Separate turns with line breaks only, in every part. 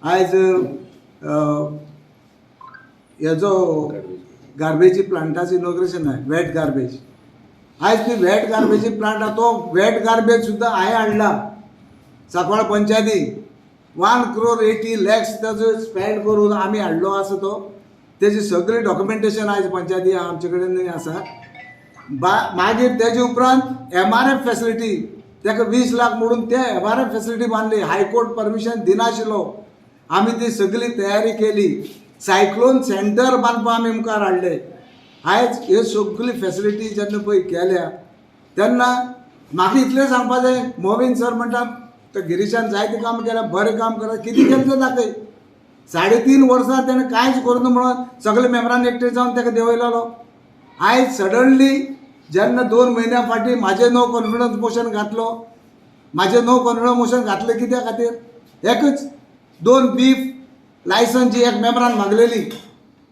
आयज हेजो गार्बेजी प्लांटाचें इनॉग्रेशन आहा, वेट गार्बेज. आयज ती वेट गार्बेजी प्लांट आहा, तो वेट गार्बेज सुद्दां हांवें हाडला सांकवाळ पंचायती. 1 crore 80 lakhs ताजो स्पेंड करून आमी हाडलो आसा तो. तेजी सगळी डॉक्युमेंटेशन आयज पंचायती आमचे कडेन आसा. बा मागीर तेजे उपरांत एमआरएफ फेसिलिटी ताका 20 लाख मोडून ते एमआरएफ फेसिलिटी बांदली. हायकोर्ट परमिशन दिनाशिल्लो, आमी ती सगळी तयारी केली. सायक्लोन सेंटर बांदपाक आमी मुखार हाडले. आयज ह्यो सगळी फेसिलिटी जेन्ना पळय केल्या तेन्ना म्हाका इतलें सांगपा जाय, मोविन सर म्हणटा तो गिरीशान जायतें काम केलें, बरें काम केलें, कितें केलें तें दाखय. 3.5 वर्सां तेणें कांयच करूं ना म्हणून सगळे मेंबरान एकठांय जावन ताका देंवयलेलो. आयज सडनली जेन्ना 2 म्हयन्या फाटीं म्हाजें नो कॉन्फिडन्स मोशन घातलो, म्हाजें नो कॉन्फिडन्स मोशन घातलें कित्या खातीर? एकच दोन बीफ लायसन्स जी एक मेंबरान मागलेली,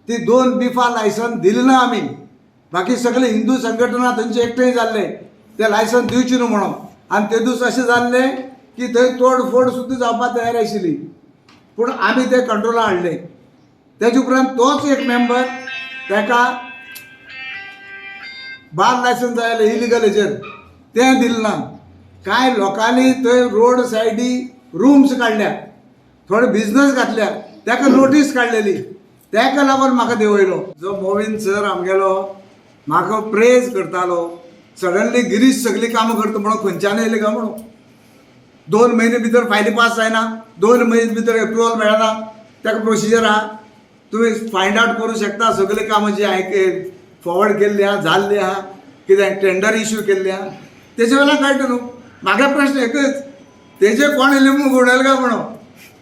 ती दोन बिफां लायसन दिली ना आमी. बाकी सगळे हिंदू संघटना थंयचे एकठांय जाल्ले ते लायसन दिवचे न्हू म्हणून. आनी ते दीस अशें जाल्लें की थंय तोड फोड सुद्दां जावपाक तयार आशिल्ली, पूण आमी ते कंट्रोला हाडले. तेजे उपरांत तोच एक मेंबर ताका बार लायसन्स जाय जाल्यार इलिगल हेजेर तें दिलें ना. कांय लोकांनी थंय रोड सायडी रुम्स काडल्या, थोडे बिजनस घातल्या, ताका नोटीस काडलेली, ताका लागून म्हाका देंवयलो. जो मोविन सर आमगेलो म्हाका प्रेज करतालो, सडनली गिरीश सगळीं कामां करता म्हणून खंयच्यान येयले काय म्हणून. 2 म्हयने भितर फायली पास जायना, 2 म्हयने भितर एप्रुवल मेळना, ताका प्रोसिजर आहा. तुमी फायंड आवट करूं शकता. सगळीं कामां जी हांवें फॉवर्ड केल्ली आहा, जाल्ली आहा, कितें टेंडर इश्यू केल्ली आहा, तेजे वेल्यान कळटा न्हू. म्हाका प्रश्न एकच, तेजे कोण लिंबू घुंवडायले काय म्हणून.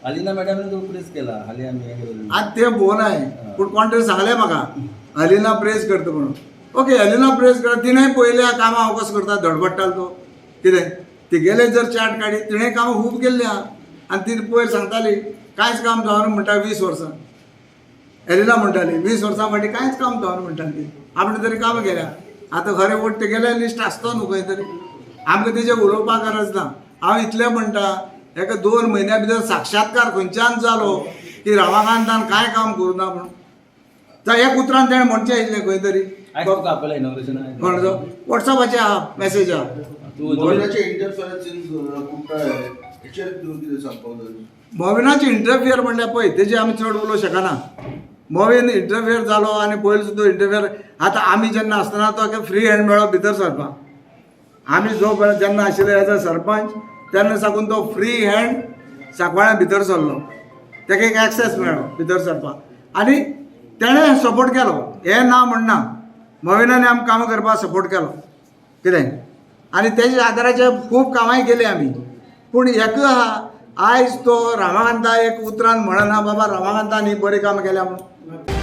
अलिना मॅडमने तो प्रेस केला हाली आमी हे केलं.
आतां ते बोनाय, पूण कोण तरी सांगलें म्हाका अलिना प्रेज करता म्हणून. ओके, अलिना प्रेज करता, तिणें पळयल्या कामां हांव कसो करता, धडपडटालो तो कितें तिगेले जर चार्ट काडी, तिणें कामां खूब केल्लीं आहा. आनी ती पयर सांगताली कांयच काम जावना म्हणटा. 20 वर्सां एलिना म्हणटाली, 20 वर्सां फाटीं कांयच काम जावना म्हणटाली ती. आपणें तरी कामां केल्या. आतां खरें फट तेगेलें लिस्ट आसतो न्हू खंय तरी, आमकां तेजेर उलोवपाक गरज ना. हांव इतलें म्हणटा, एका 2 म्हयन्या भितर साक्षात्कार खंयच्यान जालो की रमाकांतान कांय काम करूं ना म्हणून. तर एक उतरान तेणें म्हणचें आशिल्लें खंय तरी.
आयज तुका आपल्याला इनॉग्रेशन.
कोण वॉट्सॅपाचेर आहा, मॅसेज आहा.
तू
मोविनाचे इंटरफेरन्स इन कुमठा हेचेर तूं कितें सांगपाक जाय?
मोविनाचे इंटरफियर म्हणल्यार पळय, तेजे आमी चड उलोवंक शकना. मोविन इंटरफियर जालो आनी पयलीं सुद्दां इंटरफियर. आतां आमी जेन्ना आसतना तो फ्री हँड मेळ्ळो भितर सरपाक. आमी जो पळय जेन्ना आशिल्ले एज अ सरपंच, तेन्ना साकून तो फ्री हँड सांकवाळ्या भितर सरलो. ताका एक एक्सेस मेळ्ळो भितर सरपाक आनी तेणें सपोर्ट केलो हें ना म्हणना. मोविनान आमकां कामां करपाक सपोर्ट केलो कितें आनी तेज्या आदाराचेर खूब कामांय केली आमी. पूण एका आहा, आयज तो रमाकांता एक उतरान म्हणना, बाबा रमाकांतान ही बरी कामां केल्या म्हणून.